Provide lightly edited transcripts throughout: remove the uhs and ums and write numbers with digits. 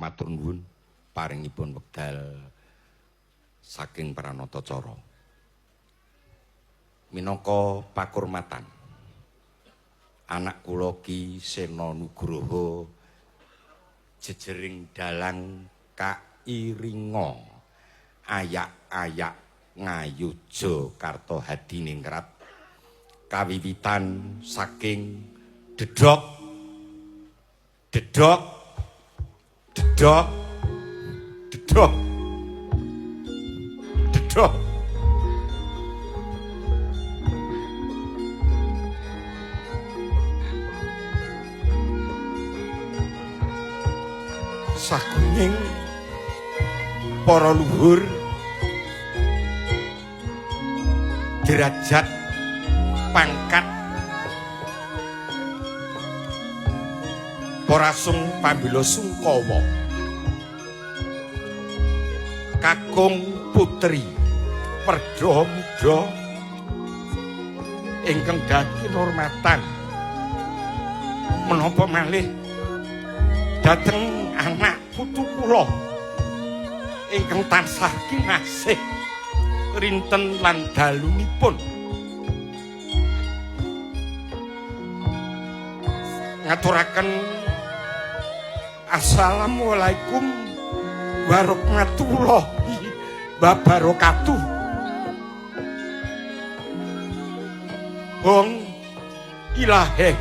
Matur nuwun paringipun wekdal saking pranatacara. Minangka pakurmatan anak kula Ki Sena Nugroho jejering dalang kairinga ayak-ayak ngayuja kartohadiningrat kawiwitan saking dedok dedok dedok dedok dedok saguning para luhur derajat pangkat porasung pambila sungkawa kakung putri perdha muda ingkang dadi kinurmatan menapa malih dhateng anak putu kula ingkang tansah kinasih rinten lan dalunipun ngaturaken assalamualaikum warahmatullahi wabarakatuh. Hong ilaheng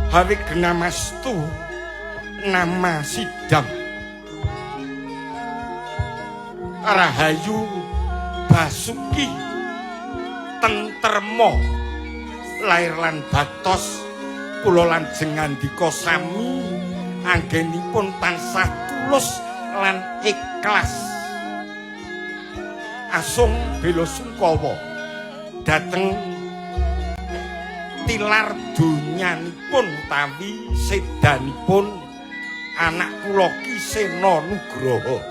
hawi genamastu nama sidam rahayu basuki tentrema lair lan batos kula lajeng ngandika sami anggenipun tansah tulus lan ikhlas asung bela sungkawa dhateng tilar donyanipun utawi sedanipun anak kula Ki Sena Nugroho.